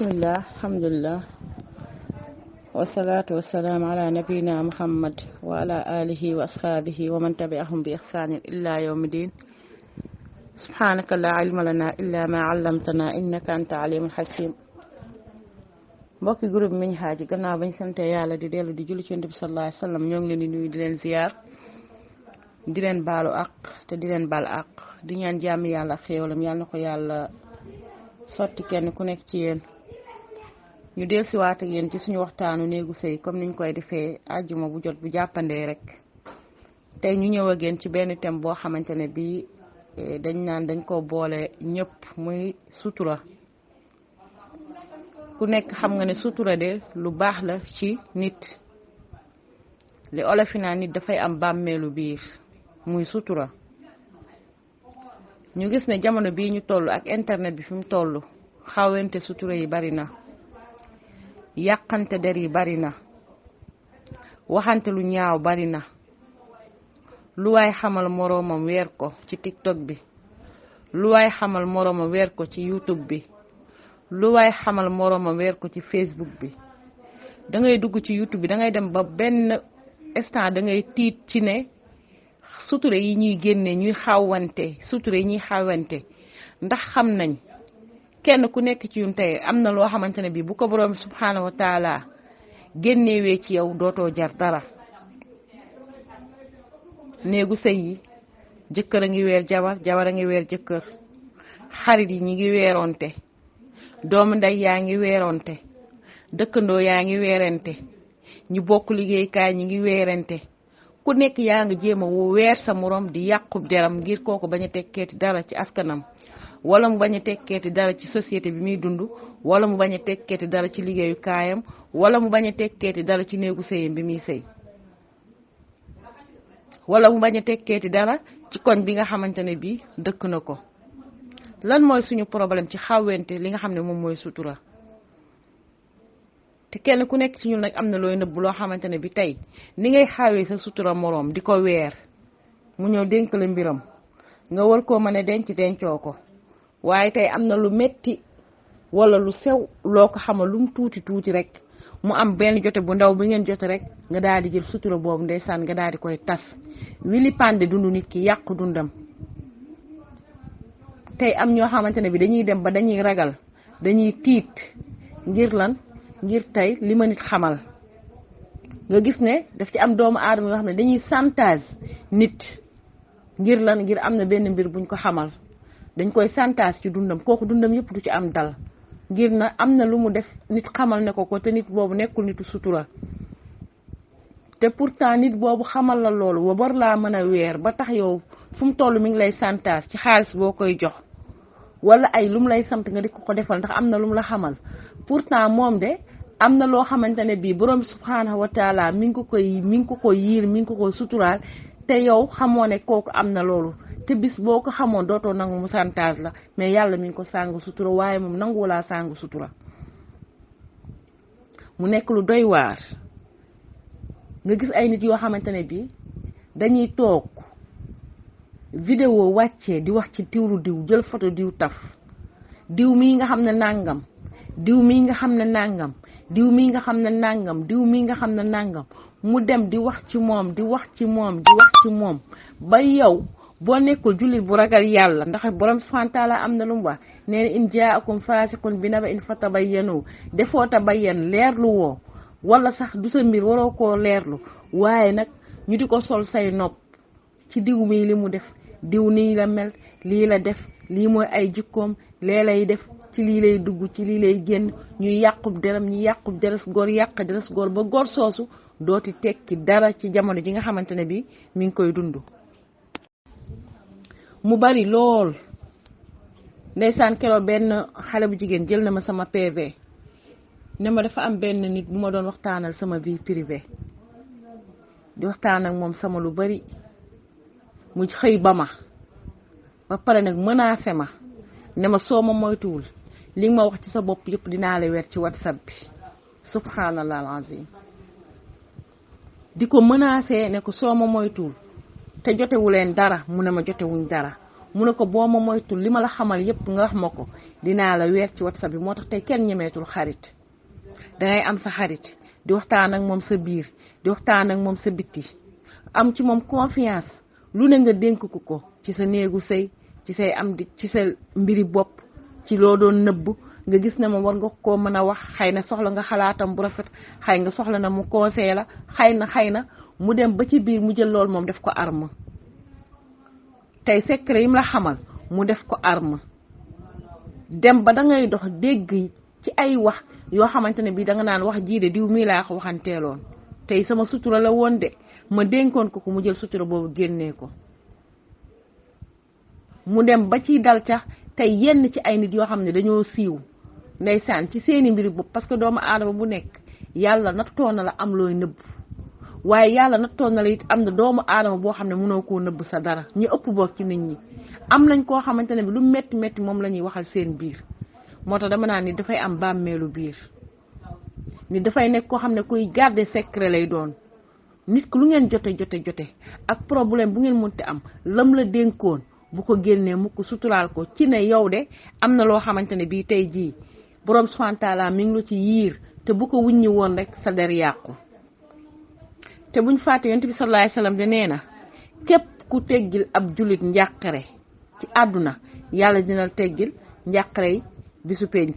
bismillah alhamdulillah wasalaatu wasalaamu ala nabiyina muhammad wa ala alihi wa ashabihi wa man tabi'ahum bi ihsanin illa yawmi din subhanaka la ilma lana illa ma allamtana innaka anta alimul hakim mbokki groupe Minhaj gannaaw bañ sante yàlla di dellu di julli ci Yonent bi sallallahu alayhi wasallam ñoo ngi leen di nuyu di leen ziyaar di leen baalu àq te di leen baal àq di ñaan jàmm yàlla ak xéewalam yàlla na ko yàlla sotti kenn ku nekk ci yéen ñu del si waat ak yéen ci suñu waxtaanu néegu sëy comme niñ koy defee àjjuma bu jot bu jàppandee rek tey ñu ñëw ak yéen ci benn thème boo xamante ne bii dañ naan dañ ko boole ñëpp muy sutura ku nekk xam nga ne sutura de lu baax la ci nit li olofi naa nit dafay am bàmmeelu biir muy sutura ñu gis ne jamono bii ñu toll ak internet bi fi mu toll xawente sutura yi bari na yàqante der yi bari na waxante lu ñaaw bari na lu waay xamal moroomam weer ko ci TikTok bi lu waay xamal moroomam weer ko ci YouTube bi lu waay xamal moroomam weer ko ci Facebook bi da ngay dugg ci YouTube bi da ngay dem ba benn instant da ngay tiit ci ne sutura yi ñuy génne ñuy xawante sutura yi ñuy xawante ndax xam nañ kenn ku nekk ci ñun tey am na loo xamante ne bii bu ko borom subhanahu wa taala génnewee ci yow dootoo jar dara néegu sëy yi jëkkër a ngi weer jabar jabar a ngi weer jëkkër xarit yi ñi ngi weeronte doomu ndey yaa ngi weeronte dëkkandoo yaa ngi weerante ñu bokk liggéeykaay ñi ngi weerante ku nekk yaa ngi jéem a weer sa morom di yàqub deram ngir kooku bañ a tekkeeti dara ci askanam wala mu bañ a tekkeeti dara ci société bi muy dund wala mu bañ a tekkeeti dara ci liggéeyu kaayam wala mu bañ a tekkeeti dara ci néegu sëyam bi muy sëy wala mu bañ a tekkeeti dara ci koñ bi nga xamante ne bii dëkk na ko lan mooy suñu problème ci xawente li nga xam ne moom mooy sutura te kenn ku nekk ci ñun nag am na looy nëbb loo xamante ne bi tey ni ngay xawee sa sutura moroom di ko weer mu ñëw dénk la mbiram nga war koo mën a denc dencoo ko waaye tey am na lu metti wala lu sew loo ko xamal lu mu tuuti tuuti rek mu am benn jote bu ndaw bi ngeen jote rek nga daal di jël sutura boobu ndeysaan nga daal di koy tas wili pande dundu nit ki yàqu dundam tey am ñoo xamante ne bi dañuy dem ba dañuy ragal dañuy tiit ngir lan ngir tey li ma nit xamal nga gis ne daf ci am doomu aadama yoo xam ne dañuy chantage nit ngir lan ngir am na benn mbir buñ ko xamal dañ koy chantage ci dundam kooku dundam yëpp du ci am dal ngir na am na lu mu def nit xamal ne ko te nit boobu nekkul nitu sutura te pourtant nit boobu xamal la loolu wa war laa mën a weer ba tax yow fu mu toll mi ngi lay chantage ci xaalis boo koy jox wala ay lu mu lay sant nga di ko defal ndax am na lu mu la xamal pourtant moom de am na loo xamante ne bii borom subhanahu wa taala mi ngi ko ko yiir mi ngi ko koy suturaal te yow xamoo ne kooku am na loolu te bis boo ko xamoon dootoo nangu mu santage la mais yàlla mi ngi ko sàng sutura waaye moom nangu laa sàng sutura mu nekk lu doy waar nga gis ay nit yoo xamante ne bii dañuy toog vidéo wàccee di wax ci tiwru diw jël photo diw taf diw mii nga xam ne nàngam diw mii nga xam ne nàngam diw mii nga xam ne nàngam diw mii nga xam ne nàngam mu dem di wax ci moom di wax ci moom di wax ci moom ba yow boo nekkul jullit bu ragal yàlla ndax borom subhanahu wa taala am na lu mu wax nee na in jaakum faasiqun bi naba'in fatabayyanu defoo tabayyan leerlu woo wala sax du sa mbir waroo koo leerlu waaye nag ñu di ko sol say nopp ci diw mii li mu def diw nii la mel lii la def lii mooy ay jikkoom lee lay def ci lii lay dugg ci lii lay génn ñuy yàqub deram ñu yàqub deres góor yàq deres góor ba góor soosu dooti tekki dara ci jamono ji nga xamante ne bi mi ngi koy dund mu bari lool ndeysaan keroog benn xale bu jigéen jël na ma sama PV ne ma dafa am benn nit bu ma doon waxtaanal sama vie privée di waxtaan ak moom sama lu bari mu xëy ba pare nag menacé ma ne ma soo ma moytuwul li nga ma wax ci sa bopp yëpp dinaa la weer ci WhatsApp bi subhanallah alazim di ko menacé ne ko soo ma moytuwul te jotewu leen dara mu ne ma jotewuñ dara mu ne ko boo ma moytul li ma la xamal yëpp nga wax ma ko dinaa la weer ci WhatsApp bi moo tax tey kenn ñemeetul xarit dangay am sa xarit di waxtaan ak moom sa biir di waxtaan ak moom sa bitti am ci moom confiance lu ne nga dénk ko ci sa néegu sëy ci say am di ci sa mbiri bopp ci loo doon nëbb nga gis ne moom war nga koo mën a wax xëy na soxla nga xalaatam bu rafet xëy nga soxla na mu conseil la xëy na mu dem ba ci biir mu jël loolu moom def ko arme tey secret yi mu la xamal mu def ko arme dem ba da ngay dox dégg ci ay wax yoo xamante ne bii da nga naan wax jii de diw mii laa ko waxanteeloon tey sama sutura la woon de ma dénkoon ko mu jël sutura boobu génnee ko mu dem ba ci dal ca tey yenn ci ay nit yoo xam ne dañoo siiw ndeysaan ci seeni mbiri bopp parce que doomu aadama bu nekk yàlla nattoo na la am looy nëbb waaye yàlla nattoo na la it am na doomu aadama boo xam ne mënoo koo nëbb sa dara ñu ëpp boog ci nit ñi am nañ koo xamante ne bi lu metti metti moom la ñuy waxal seen biir moo tax dama naan ni dafay am bàmmeelu biir ni dafay nekk koo xam ne kuy garder secret lay doon nit ku lu ngeen jote ak problème bu ngeen mënti am lam la dénkoon bu ko génnee mukk suturaal ko ci ne yow de am na loo xamante ne bii tey jii borom subhanahu wa taala mi ngi lu ci yiir te bu ko wuññi woon rek sa der yàqu te buñ fàtte yonent bi sallallahu alayhi wasallam de nee na képp ku teggil ab jullit njàqare ci àdduna yàlla dina la teggil njàqare yi bisu penc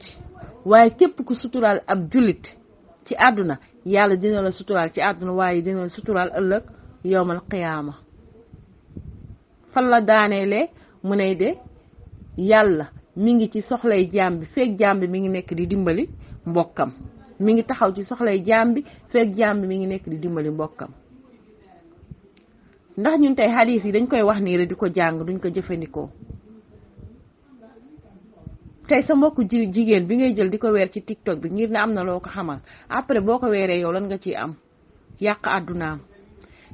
waaye képp ku suturaal ab jullit ci àdduna yàlla dina la suturaal ci àdduna waaye dina la suturaal ëllëg yowmal qiyaama fan la daaneele mu ne de yàlla mi ngi ci soxlay jaam bi feek jaam bi mi ngi nekk di dimbali mbokkam mi ngi taxaw ci soxlay jaam bi feek jaam bi mi ngi nekk di dimbali mbokkam ndax ñun tey hadith yi dañ koy wax nii rek di ko jàng duñ ko jëfandikoo tey sa mbokku jigéen bi ngay jël di ko weer ci TikTok bi ngir ne am na loo ko xamal après boo ko weeree yow lan nga ciy am yàq àddunaam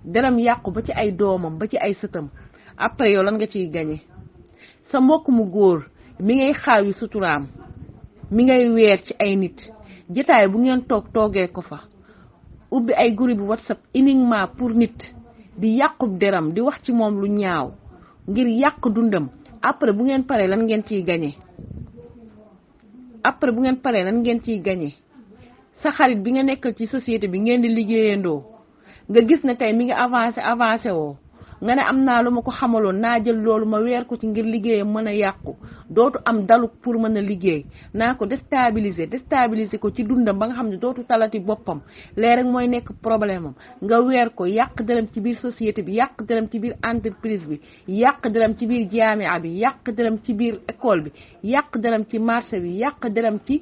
deram yàqu ba ci ay doomam ba ci ay sëtam après yow lan nga ciy gañe sa mbokk mu góor mi ngay xaawi suturaam mi ngay weer ci ay nit jotaay bu ngeen toogee ko fa ubbi ay groupe WhatsApp uniquement pour nit di yàqub deram di wax ci moom lu ñaaw ngir yàq dundam après bu ngeen paree lan ngeen ciy gañe sa xarit bi nga nekkal ci société bi ngeen di liggéeyandoo nga gis ne tey mi ngi avancé woo nga ne am naa lu ma ko xamaloon naa jël loolu ma weer ko ci ngir liggéeyam mën a yàqu dootu am dalu pour mën a liggéey naa ko déstabiliser ko ci dundam ba nga xam ne dootu talati boppam lee rek mooy nekk problème am nga weer ko yàq dërëm ci biir société bi yàq dërëm ci biir entreprise bi yàq dërëm ci biir jaamia bi yàq dërëm ci biir école bi yàq dërëm ci marché bi yàq dërëm ci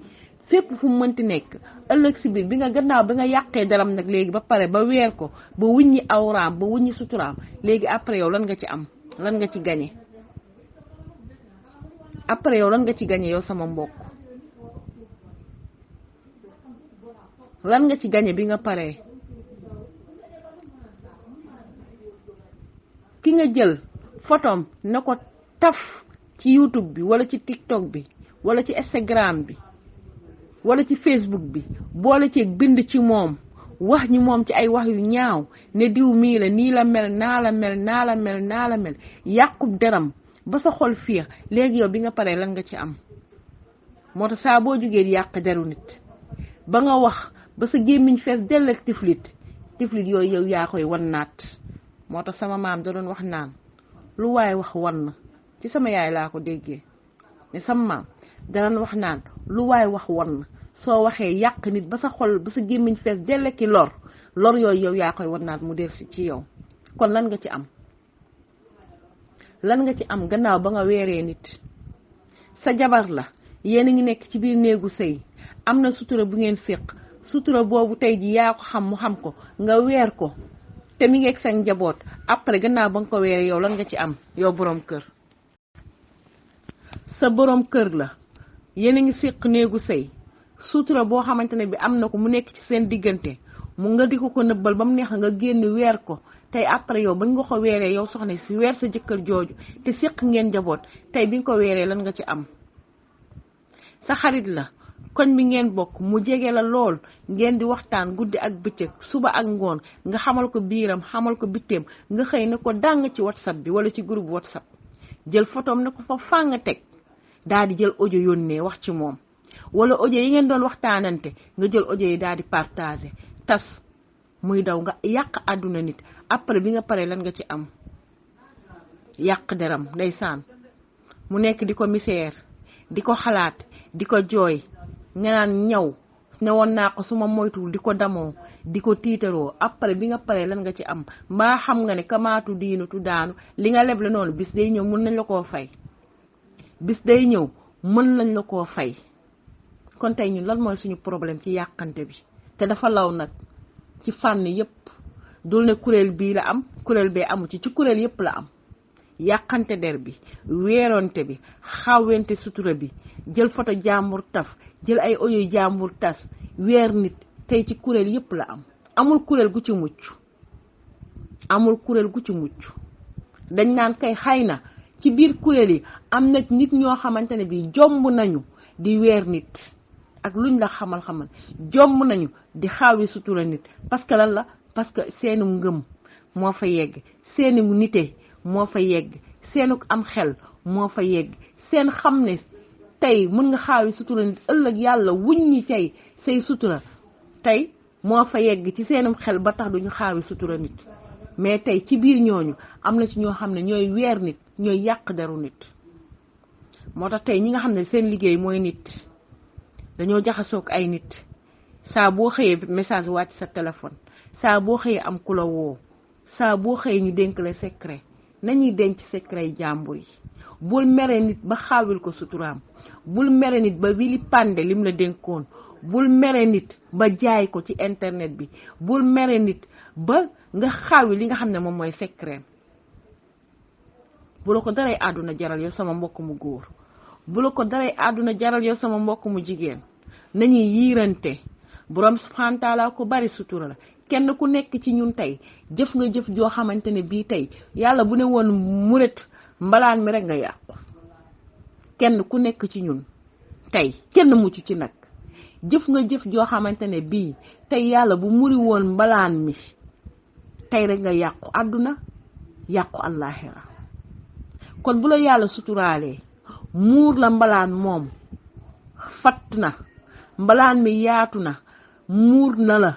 fépp fu mu mënti nekk ëllëg si biir bi nga gannaaw bi nga yàqee daram nag léegi ba pare ba weer ko ba wuññi awraam ba wuññi suturaam léegi après yow lan nga ci am lan nga ci gañe après yow lan nga ci gañe yow sama mbokk lan nga ci gañe bi nga paree ki nga jël photom na ko taf ci YouTube bi wala ci TikTok bi wala ci Instagram bi wala ci Facebook bi boole ci bind ci moom wax ñu moom ci ay wax yu ñaaw ne diw mii la nii la mel naa la mel yàqub deram ba sa xol fiix léegi yow bi nga paree lan nga ci am moo tax saa boo jógee di yàq deru nit ba nga wax ba sa gémmiñ fees dell ak tiflit yooyu yow yaa koy wan naat moo tax sama maam da doon wax naan lu waaye wax wan na ci sama yaay laa ko déggee mais sama maam da doon wax naan lu waaye wax wan na soo waxee yàq nit ba sa xol ba sa gémmiñ fees dell ki lor yooyu yow yaa koy wan naat mu del si ci yow kon lan nga ci am gannaaw ba nga weeree nit sa jabar la yéen a ngi nekk ci biir néegu sëy am na sutura bu ngeen séq sutura boobu tey ji yaa ko xam mu xam ko nga weer ko te mi ngi ak sa njaboot après gannaaw ba nga ko weeree yow lan nga ci am yow boroom kër sa boroom kër la yéen a ngi séq néegu sëy sutura boo xamante ne bi am na ko mu nekk ci seen diggante mu nga di ko nëbbal ba mu neex nga génn weer ko tey après yow bañ nga ko weeree yow soxna si weer sa jëkkër jooju te séq ngeen njaboot tey bi nga ko weeree lan nga ci am sa xarit la koñ bi ngeen bokk mu jege la lool ngeen di waxtaan guddi ak bëccëg suba ak ngoon nga xamal ko biiram xamal ko bitteem nga xëy na ko dàng ci WhatsApp bi wala ci groupe WhatsApp jël photom ne ko fa faa nga teg daal di jël audio yónnee wax ci moom wala audio yi ngeen doon waxtaanante nga jël audio yi daal di partager tas muy daw nga yàq àdduna nit après bi nga paree lan nga ci am yàq deram ndeysaan mu nekk di ko misère di ko xalaat di ko jooy nga naan ñaw ne woon naa ko suma moytuwul di ko damoo di ko tiitaroo après bi nga paree lan nga ci am mbaa xam nga ne kamaatu diinu tu daanu li nga leble noonu bis day ñëw mën nañ la koo fay bis day ñëw mën nañ la koo fay kon tey ñun lan mooy suñu problème ci yàqante bi te dafa law nag ci fànn yépp dul ne kuréel bii la am kuréel bee amu ci kuréel yépp la am yàqante der bi weeronte bi xawente sutura bi jël photo jàmbur taf jël ay audio jàmbur tas weer nit tey ci kuréel yépp la am amul kuréel gu ci mucc amul kuréel gu ci mucc dañ naan kay xay na ci biir kuréel yi am na nit ñoo xamante ne bi jomb nañu di weer nit ak luñ la xamal jomb nañu di xaawi sutura nit parce que lan la parce que seenu ngëm moo fa yegg seenu nite moo fa yegg seenu am xel moo fa yegg seen xam ne tey mën nga xaawi sutura nit ëllëg yàlla wuññi tey say sutura tey moo fa yegg ci seenum xel ba tax duñu xaawi sutura nit mais tey ci biir ñooñu am na ci ñoo xam ne ñooy weer nit ñooy yàq deru nit moo tax tey ñi nga xam ne seen liggéey mooy nit dañoo jaxasoog ay nit saa boo xëyee message wàcc sa téléphone saa boo xëyee am ku la woo saa boo xëyee ñu dénk la secret nañuy denc secret yi jàmbur yi bul mere nit ba xaawil ko suturaam bul mere nit ba wili pande lim la dénkoon bul mere nit ba jaay ko ci internet bi bul mere nit ba nga xaawi li nga xam ne moom mooy secret bu la ko daray àdduna jaral yow sama mbokk mu góor bu la ko daray àdduna jaral yow sama mbokk mu jigéen nañuy yiirante borom subhanahu wa taala ko bari sutura la kenn ku nekk ci ñun tey jëf nga jëf joo xamante ne bii tey yàlla bu ne woon muret mbalaan mi rek nga yàqu kenn ku nekk ci ñun tey kenn mucc ci nag jëf nga jëf joo xamante ne bii tey yàlla bu muri woon mbalaan mi tey rek nga yàqu àdduna yàqu àllaaxira kon bu la yàlla suturaalee muur la mbalaan moom fatt na mbalaan mi yaatu na muur na la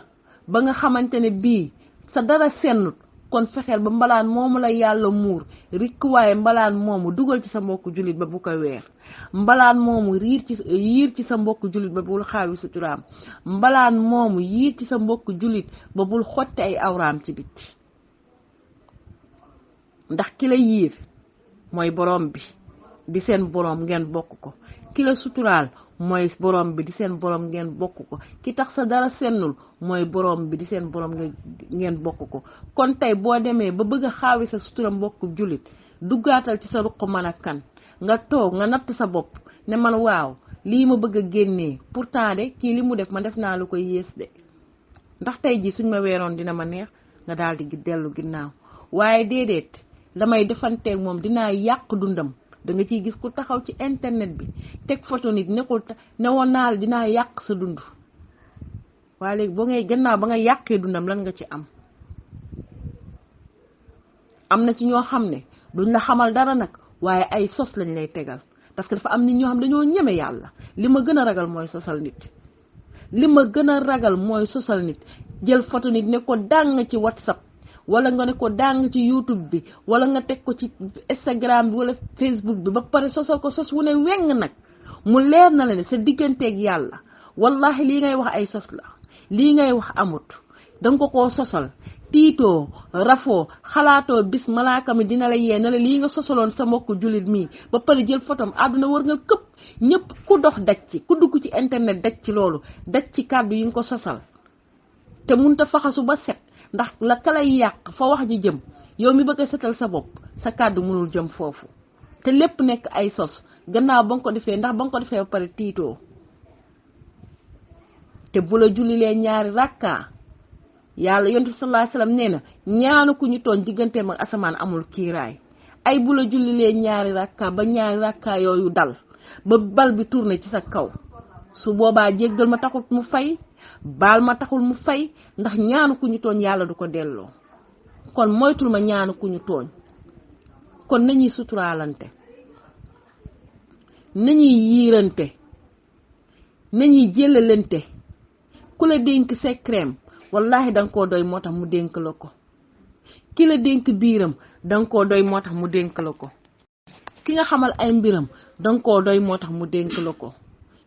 ba nga xamante ne bii sa dara sennut kon fexeel ba mbalaan moomu la yàlla muur rikk waaye mbalaan moomu dugal ci sa mbokku jullit ba bu ko weer mbalaan moomu yiir ci sa mbokku jullit ba bul xaawi suturaam mbalaan moomu yiir ci sa mbokku jullit ba bul xotti ay awraam ci bit ndax ki la yiir mooy borom bi di seen borom ngeen bokk ko ki la suturaal mooy borom bi di seen borom ngeen bokk ko ki tax sa dara sennul mooy borom bi di seen borom ngeen bokk ko kon tey boo demee ba bëgg a xaawi sa sutura mbokku jullit duggaatal ci sa ruq mën a kan nga toog nga natt sa bopp ne man waaw lii ma bëgg a génnee pourtant de kii li mu def ma def naa lu koy yées de ndax tey ji suñ ma weeroon dina ma neex nga daal di dellu ginnaaw waaye déedéet damay defanteeg moom dinaa yàq dundam da nga ciy gis ku taxaw ci internet bi teg photo nit ne woon naa la dinaa yàq sa dund waaye léegi boo ngay gannaaw ba nga yàqee dundam lan nga ci am na ci ñoo xam ne duñ la xamal dara nag waaye ay sos lañ lay tegal parce que dafa am nit ñoo xam dañoo ñeme yàlla li ma gën a ragal mooy sosal nit jël photo nit ne ko dàng ci WhatsApp wala nga ne ko dàng ci YouTube bi wala nga teg ko ci Instagram bi wala Facebook bi ba pare sosal ko sos wu ne weng nag mu leer na la ne sa digganteeg yàlla wallahi lii ngay wax ay sos la lii ngay wax amut danga ko sosal tiitoo rafoo xalaatoo bis malaaka mi dina la yee na la lii nga sosaloon sa mbokku jullit mii ba pare jël photom àdduna war nga këpp ñëpp ku dox daj ci ku dugg ci internet daj ci loolu daj ci kàddu yi nga ko sosal te munta faxasu ba set ndax la ka lay yàq fa wax ji jëm yow mi bëgg a setal sa bopp sa kàddu mënul jëm foofu te lépp nekk ay sos gannaaw ba nga ko defee ndax ba nga ko defee ba pare tiitoo te bu la jullilee ñaari rakka yàlla yonent bi sallallahu alayhi wasallam nee na ñaanu ku ñu tooñ digganteem ak asamaan amul kiiraay ay bu la jullilee ñaari rakka ba ñaari rakka yooyu dal ba bal bi tourné ci sa kaw su boobaa jéggal ma taxul mu fay baal ma taxul mu fay ndax ñaanu ku ñu tooñ yàlla du ko delloo kon moytul ma ñaanu ku ñu tooñ kon nañuy suturaalante nañuy yiirante nañuy jëlalante ku la dénk secret wallahi danga koo doy moo tax mu dénk la ko ki la dénk biiram danga koo doy moo tax mu dénk la ko ki nga xamal ay mbiram danga koo doy moo tax mu dénk la ko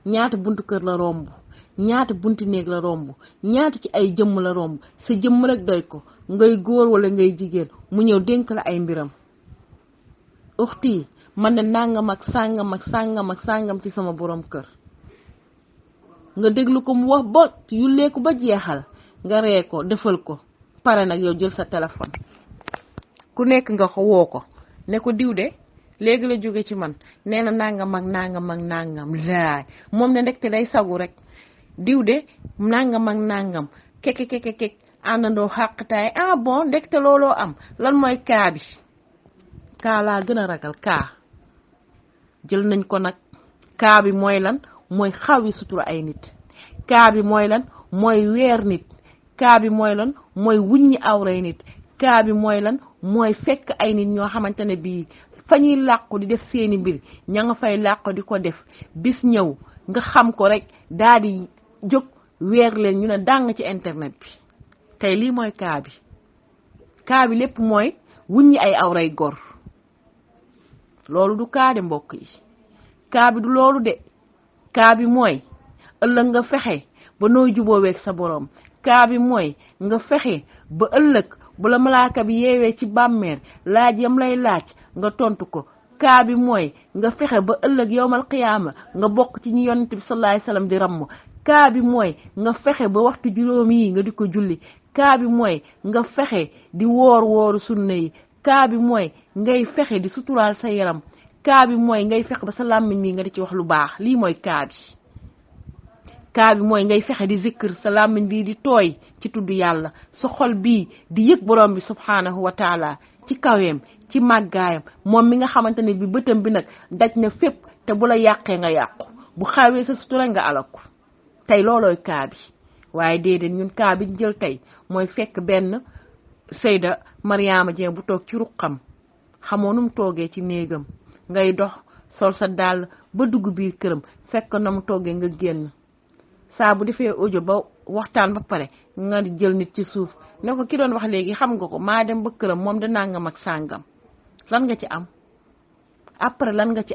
ñaata buntu kër la romb ñaata buntu néeg la romb ñaata ci ay jëmm la romb sa jëmm rek doy ko ngay góor wala ngay jigéen mu ñëw dénk la ay mbiram uxti man ne nangam ak sàngam ak sàngam ak sàngam ci sama borom kër nga déglu ko mu wax ba yullee ko ba jeexal nga ree ko defal ko pare nag yow jël sa téléphone ku nekk nga ko woo ko ne ko diw de léegi la jóge ci man nee na nangam ak nangam ak nangam laay moom ne ndekte day sagu rek diw de nangam ak nangam kek àndandoo xàqtaay bon ndekte looloo am lan mooy kaa bi kaa laa gën a ragal kaa jël nañ ko nag kaa bi mooy lan mooy xawi sutura ay nit kaa bi mooy lan mooy weer nit kaa bi mooy lan mooy wuññi awray nit kaa bi mooy lan mooy fekk ay nit ñoo xamante ne bii fa ñuy làqu di def seeni mbir ña nga fay làqu di ko def bis ñëw nga xam ko rek daal di jóg weer leen ñu ne dàng ci internet bi tey lii mooy kaa bi lépp mooy wuññi ay awray gor loolu du kaa de mbokk yi kaa bi du loolu de kaa bi mooy ëllëg nga fexe ba noo jubooweeg sa borom kaa bi mooy nga fexe ba ëllëg bu la malaaka bi yeewee ci bàmmeel laaj yam lay laaj nga tontu ko kaa bi mooy nga fexe ba ëllëg yowmal qiyaama nga bokk ci ñi yonent bi sallallahu alayhi wasallam di ramm kaa bi mooy nga fexe ba waxtu juróom yi nga di ko julli kaa bi mooy nga fexe di wooru sunna yi kaa bi mooy ngay fexe di suturaal sa yaram kaa bi mooy ngay fexe ba sa làmmiñ mi nga di ci wax lu baax lii mooy kaa bi mooy ngay fexe di zikr sa làmmiñ bii di tooy ci tudd yàlla sa xol bii di yëg borom bi subhanahu wa taala ci kaweem ci màggaayam moom mi nga xamante ne bi bëtam bi nag daj na fépp te bu la yàqee nga yàqu bu xawee sa sutura nga alaku tey loolooy kaa bi waaye déedéet ñun kaa bi jël tey mooy fekk benn Seyda Mariama Dieng bu toog ci ruqam xamoo nu mu toogee ci néegam ngay dox sol sa dàll ba dugg biir këram fekk na mu toogee nga génn saa bu defee audio ba waxtaan ba pare nga jël nit ci suuf ne ko ki doon wax léegi xam nga ko maa dem ba këram moom da nangam ak sàngam lan nga ci am après lan nga ci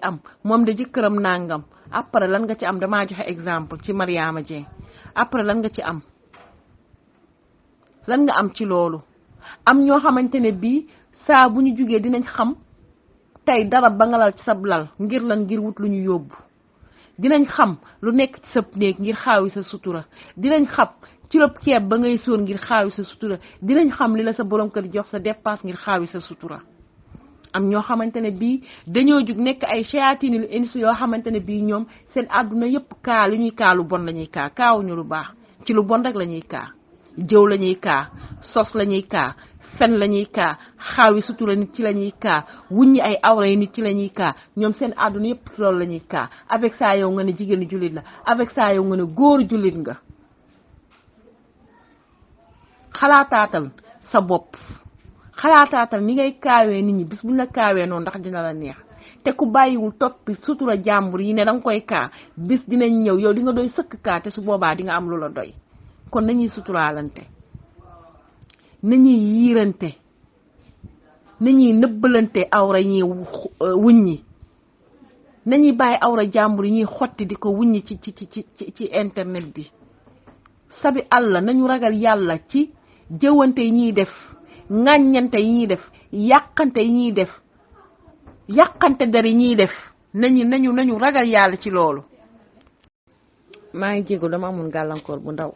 am moom da jëkkëram nangam après lan nga ci am damaa joxe exemple ci Mariama Dieng après lan nga ci am lan nga am ci loolu am ñoo xamante ne bii saa bu ñu jugee dinañ xam tey dara ba nga lal ci sab lal ngir lan ngir wut lu ñu yóbbu dinañ xam lu nekk ci sa néeg ngir xaawi sa sutura dinañ xam ci lob ceeb ba ngay sóor ngir xaawi sa sutura dinañ xam li la sa borom kër jox sa dépense ngir xaawi sa sutura am ñoo xamante ne bii dañoo jug nekk ay shayatinul ins yoo xamante ne bii ñoom seen àdduna yëpp kaa li ñuy kaa lu bon la ñuy kaa kaawuñu lu baax ci lu bon rek la ñuy kaa jëw la ñuy kaa sos la ñuy kaa fen la ñuy kaa xaawi sutura nit ci la ñuy kaa wuññi ay awra yi nit ci la ñuy kaa ñoom seen àdduna yëpp loolu la ñuy kaa avec ça yow nga ne jigéenu jullit la avec ça yow nga ne góor jullit nga xalaataatal sa bopp xalaataatal ni ngay kaawee nit ñi bis buñ la kaawee noonu ndax dina la neex te ku bàyyiwul toppi sutura jàmbur yi ne danga koy kaa bis dinañ ñëw yow di nga doy sëkk kaa te su boobaa di nga am lu la doy kon nañuy suturaalante nañuy yiirante nañuy nëbbalante awra ñi wuññi nañuy bàyyi awra jàmbur yi ñuy xotti di ko wuññi ci internet bi sabi àlla nañu ragal yàlla ci jëwante yi ñuy def ŋàññante yi ñuy def yàqante yi ñuy def yàqante der yi ñuy def nañu ragal yàlla ci loolu maa ngi jéego dama amoon gàllankoor bu ndaw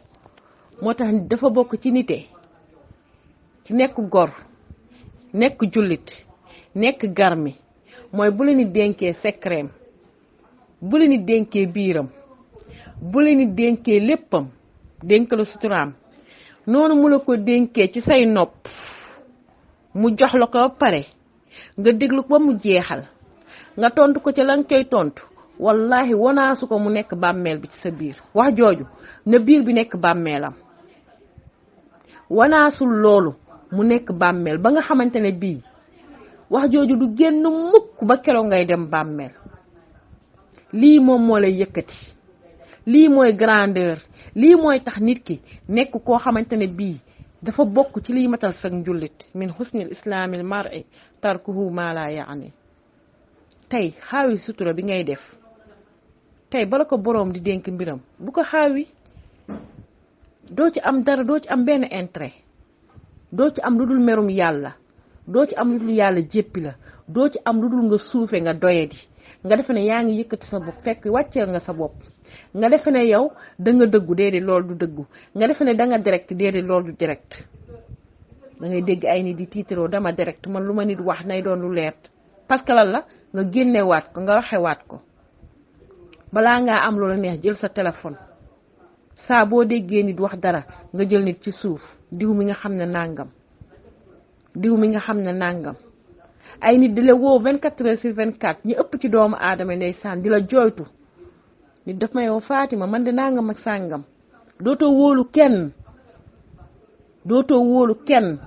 moo tax dafa bokk ci nite ci nekk gor nekk jullit nekk garmi mooy bu la nit dénkee secret bu la nit dénkee biiram bu la nit dénkee léppam dénk la suturaam noonu mu la ko dénkee ci say nopp mu jox la ko ba pare nga déglu ko ba mu jeexal nga tontu ko ca la nga koy tontu wallahi wanaasu ko mu nekk bàmmeel bi ci sa biir wax jooju na biir bi nekk bàmmeelam wanaasul loolu mu nekk bàmmeel ba nga xamante ne bii wax jooju du génn mukk ba keroog ngay dem bàmmeel. lii moom moo lay yëkkati lii mooy grandeur lii mooy tax nit ki nekk koo xamante ne bii dafa bokk ci liy matal sag njullit min husnil islaamil mar'i tarkuhu ma la yaani. tey xaawi sutura bi ngay def tey bala ko boroom di dénk mbiram bu ko xaawi. doo ci am dara, doo ci am benn intérêt, doo ci am lu dul merum yàlla, doo ci am lu dul yàlla jéppi la, doo ci am lu dul nga suufe nga doyadi nga defe ne yaa ngi yëkkati sa bopp fekk wàcceel nga sa bopp. nga defe ne yow da nga dëggu déedéet loolu du dëggu, nga defe ne da nga direct déedéet loolu du direct. da ngay dégg ay nit di tiitaroo dama direct, man lu ma nit wax nay doon lu leer parce que lan la nga génnewaat ko nga waxewaat ko. balaa ngaa am loola neex jël sa téléphone saa boo déggee nit wax dara nga jël nit ci suuf, diw mi nga xam ne nàngam, diw mi nga xam ne nàngam. ay nit di la woo 24 heures sur 24 ñu ëpp ci doomu aadama ndeysaan di la jooytu. nit daf may woo Fatima man de nangam ak sàngam. dootoo wóolu kenn, dootoo wóolu kenn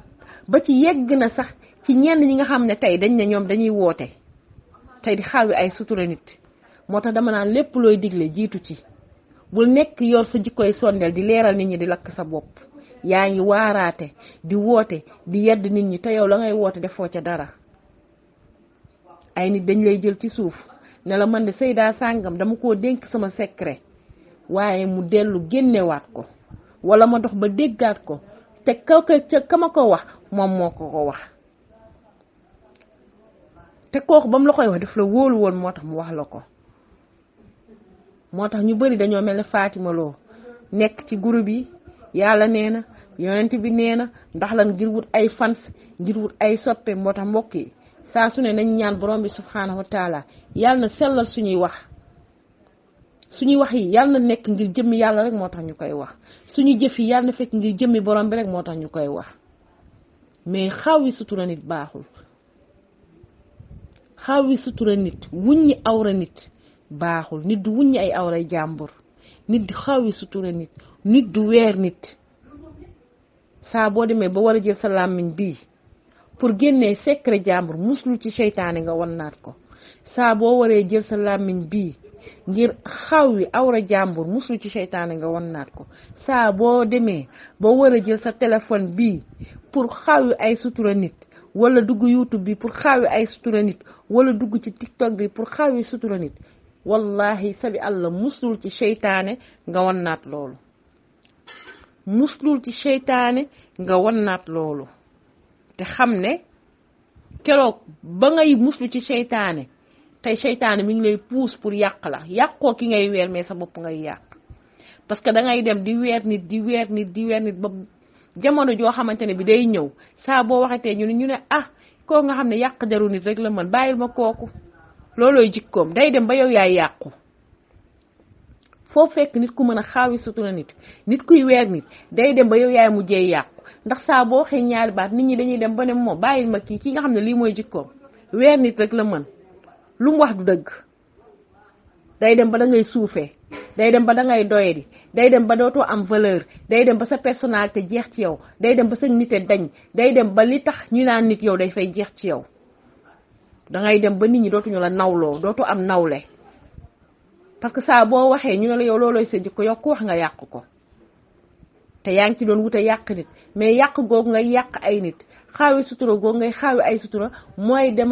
ba ci yegg na sax ci ñenn ñi nga xam ne tey dañ ne ñoom dañuy woote tey di xawi ay sutura nit. moo tax dama naan lépp looy digle jiitu ci, bul nekk yor sa jikkoy sondeel di leeral nit ñi di lakk sa bopp. yaa ngi waaraate di woote di yedd nit ñi te yow la ngay woote defoo ca dara. ay nit dañ lay jël ci suuf ne la man de Seyda sàngam dama koo dénk sama secret, waaye mu dellu génnewaat ko wala ma dox ba déggaat ko te ka ma ko wax moom moo ko wax. te kooku ba mu la koy wax daf la wóolu woon moo tax mu wax la ko. moo tax ñu bari dañoo mel ne Fatima Lo nekk ci groupe yi yàlla nee na yonent bi nee na ndax lan ngir wut ay fans, ngir wut ay soppe. moo tax mbokk yi saa su ne nañ ñaan borom bi subhanahu wa taala yàlla na sellal suñuy wax yi yàlla na nekk ngir jëmmi yàlla rek moo tax ñu koy wax. suñu jëf yi yàlla na fekk ngir jëmmi borom bi rek moo tax ñu koy wax. mais xaawi sutura nit baaxul. xaawi sutura nit, wuññi awra nit baaxul. nit du wuññi ay awray jàmbur, nit du xaawi sutura nit, nit du weer nit. saa boo demee ba war a jël sa làmmiñ bii pour génnee secret jàmbur muslu ci seytaane nga wan naat ko. saa boo waree jël sa làmmiñ bii ngir xawwi awra jàmbur muslu ci seytaane nga wan naat ko. saa boo demee ba war a jël sa téléphone bii pour xawwi ay sutura nit, wala dugg YouTube bi pour xawwi ay sutura nit, wala dugg ci TikTok bi pour xawwi sutura nit, wallahi sabi Allah muslul ci seytaane nga wan naat loolu. muslul ci seytaane nga wan naat loolu. te xam ne keroog ba ngay muslu ci seytaane tey seytaane mi ngi lay pousse pour yàq la. yàqoo ki ngay weer mais sa bopp ngay yàq. parce que da ngay dem di weer nit di weer nit ba jamono joo xamante ne bi day ñëw saa boo waxatee ñu ne ah koo nga xam ne yàq deru nit rek la mën, bàyyil ma kooku. loolooy jikkoom. day dem ba yow yaay yàqu. foo fekk nit ku mën a xaawi sutura nit, nit kuy weer nit, day dem ba yow yaay mujjee yàqu. ndax saa boo waxee ñaari baat nit ñi dañuy dem ba ne moom bàyyil ma kii nga xam ne lii mooy jikkoom, weer nit rek la mën, lu mu wax du dëgg. day dem ba da ngay suufee, day dem ba da ngay doyadi, day dem ba dootoo am valeur, day dem ba sa personnalité jeex ci yow, day dem ba sa nite dañ, day dem ba li tax ñu naan nit yow day fay jeex ci yow. da ngay dem ba nit ñi dootuñu la nawloo, dootoo am nawle. parce que saa boo waxee ñu ne la yow loolooy sa jikko, yow ku wax nga yàq ko. te yaa ngi ci doon wute yàq nit, mais yàq googu ngay yàq ay nit, xaawi sutura googu ngay xaawi ay sutura, mooy dem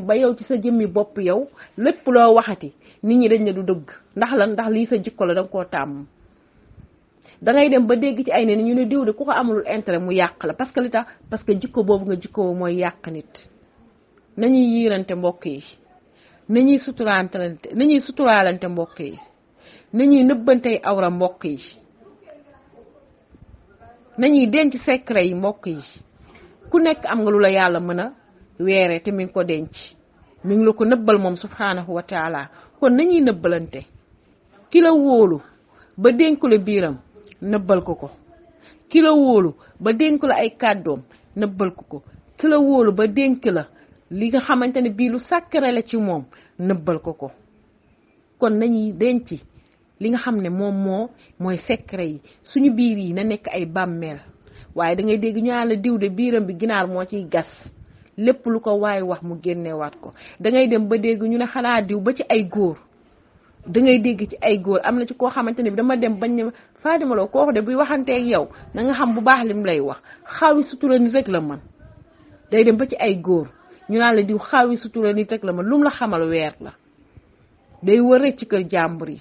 ba yow ci sa jëmmi bopp yow lépp loo waxati nit ñi dañ ne du dëgg. ndax lan? ndax lii sa jikko la, danga koo tàmm. da ngay dem ba dégg ci ay nit ñu ne diw de ku ko amulul intérêt mu yàq la. parce que li tax, parce que jikko boobu nga jikko mooy yàq nit. nañuy yiirante mbokk yi, nañuy suturaalante mbokk yi, nañuy nëbbantey awra mbokk yi, nañuy denc secret yi mbokk yi. ku nekk am nga lu la yàlla mën a weere te mi ngi ko denc, mi ngi la ko nëbbal moom subhanahu wa taala. kon nañuy nëbbalante. ki la wóolu ba dénku la biiram nëbbal ko. ki la wóolu ba dénku la ay kàddoom nëbbal ko. ki la wóolu ba dénk la li nga xamante ne bii lu sàkkare la ci moom nëbbal ko. kon nañuy denc li nga xam ne moom mooy secret yi. suñu biir yi na nekk ay bàmmeel. waaye da ngay dégg ñu naan la diw de biiram bi ginaar moo ciy gas. lépp lu ko waay wax mu génnewaat ko. da ngay dem ba dégg ñu ne xanaa diw ba ci ay góor da ngay dégg ci ay góor am na ci koo xamante ne bi dama dem bañ ne Fatima Lo kooku de buy waxanteeg yow na nga xam bu baax lim lay wax xaawi sutura nit rek la man. day dem ba ci ay góor ñu naan la diw xaawi sutura nit rek la man lum la xamal weer la day wër rek ci kër jàmbur yi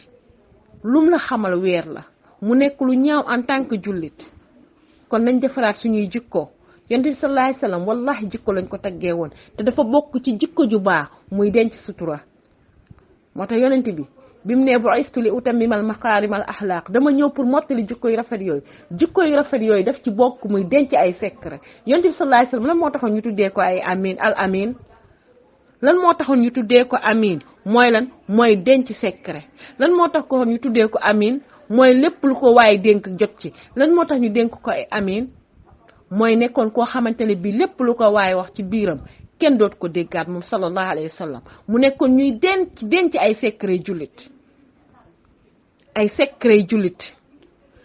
lum la xamal weer la mu nekk lu ñaaw en tant que jullit. kon nañ defaraat suñuy jikko yonent bi sallallahu alayhi wasallam wallahi jikko lañ ko taggee woon te dafa bokk ci jikko ju baax muy denc sutura moo tax yonent bi mu ne bu'istu li utammimal makaarimal axlaaq dama ñëw pour mottali jikko yu rafet yooyu daf ci bokk muy denc ay secret yonent bi sallallahu alayhi wasallam lan moo taxoon ñu tuddee ko ay amin al amin lan moo taxoon ñu tuddee ko amin mooy lan mooy denc secret lan moo tax ko ñu tuddee ko amin mooy lépp lu ko waaye dénk jot ci lan moo tax ñu dénk ko ay amin mooy nekkoon koo xamante ne bii lépp lu ko waaye wax ci biiram kenn doot ko déggaat moom sallallahu alayhi wa sallam mu nekkoon ñuy denc ay secret jullit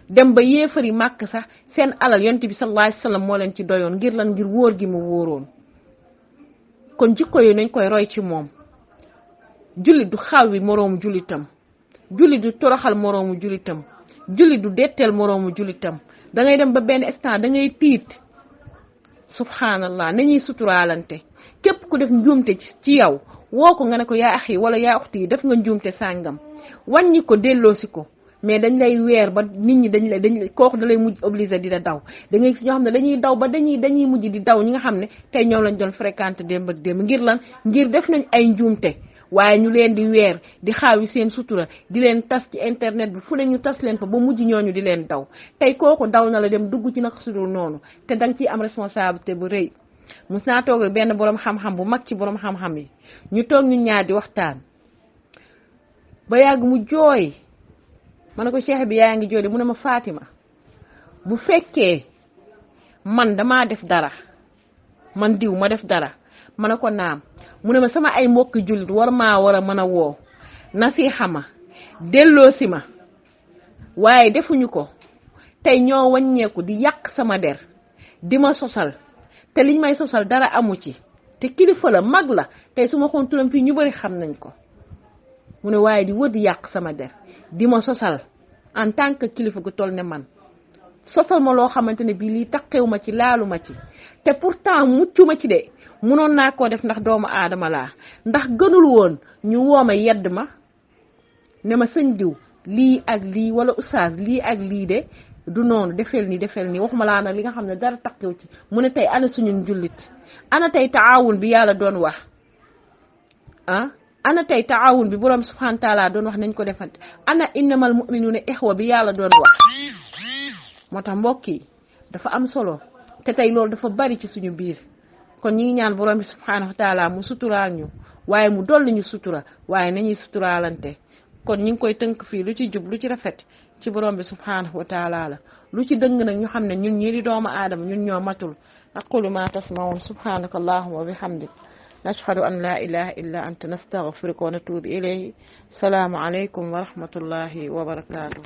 dem ba yéefari màkk sax seen alal yonent bi sallallahu alayhi wa sallam moo leen ci doyoon ngir lan ngir wóor gi mu wóoroon kon jikko yi nañ koy roy ci moom. jullit du xawwi moroomu jullitam jullit du toroxal moroomu jullitam jullit du detteel moroomu jullitam da ngay dem ba benn instant da ngay tiit subhanallah nañuy suturaalante képp ku def njuumte ci yow woo ko nga ne ko yaa axi wala yaa uxti def nga njuumte sàngam wàññi ko delloosi ko mais dañ lay weer ba nit ñi dañ kooku da lay mujj obligé di la daw da ngay ñoo xam ne dañuy daw ba dañuy mujj di daw ñi nga xam ne tey ñoom lañ doon fréquenté démb ak démb ngir lan ngir def nañ ay njuumte waaye ñu leen di weer di xaawi seen sutura di leen tas ci internet bi fu ne ñu tas leen fa ba mujj ñooñu di leen daw tey kooku daw na la dem dugg ci naka sudul noonu te danga ciy am responsabilité bu rëy. mus naa toog benn borom xam-xam bu mag ci borom xam-xam yi ñu toog ñu ñaar di waxtaan ba yàgg mu jooy ma ne ko cheikh bi yaa ngi jooy de mu ne ma Fatima bu fekkee man damaa def dara man diw ma def dara ma ne ko naam. mu ne ma sama ay mbokki jullit war a mën a woo nasiixa ma delloosi ma waaye defuñu ko tey ñoo wàññeeku di yàq sama der di ma sosal te liñ may sosal dara amu ci te kilifa la mag la tey su ma xoon turam fii ñu bari xam nañ ko mu ne waaye di wër di yàq sama der di ma sosal en tant que kilifa gu toll ne man sosal ma loo xamante ne bii lii taqew ma ci laalu ma ci te pourtant muccu ma ci de munoon naa koo def ndax doomu aadama laa ndax gënul woon ñu wooma yedd ma ne ma sëñ diw lii ak lii wala oustaz lii ak lii de du noonu defeel nii waxuma laa nag li nga xam ne dara taqew ci mu ne tey ana suñu njullit ana tey taawun bi yàlla doon wax ana tey taawun bi borom subhanahu wa taala doon wax nañ ko defante ana innamal mu'minuna ixwa bi yàlla doon wax moo tax mbokk yi dafa am solo te tey loolu dafa bari ci suñu biir kon ñi ngi ñaan borom bi subhanahu wa taala mu suturaal ñu waaye mu dolli ñu sutura waaye nañuy suturaalante kon ñi ngi koy tënk fii lu ci jub lu ci rafet ci borom bi subhanahu wa taala la lu ci dëng nag ñu xam ne ñun ñii di doomu aadama ñun ñoo matul aqulu ma tasmaun subhanaka allahumma wa bihamdik nashhadu an la ilaha illa anta nastaghfiruka wa natubu ilayhi salaamu alaykum wa rahmatullahi wa barakatuh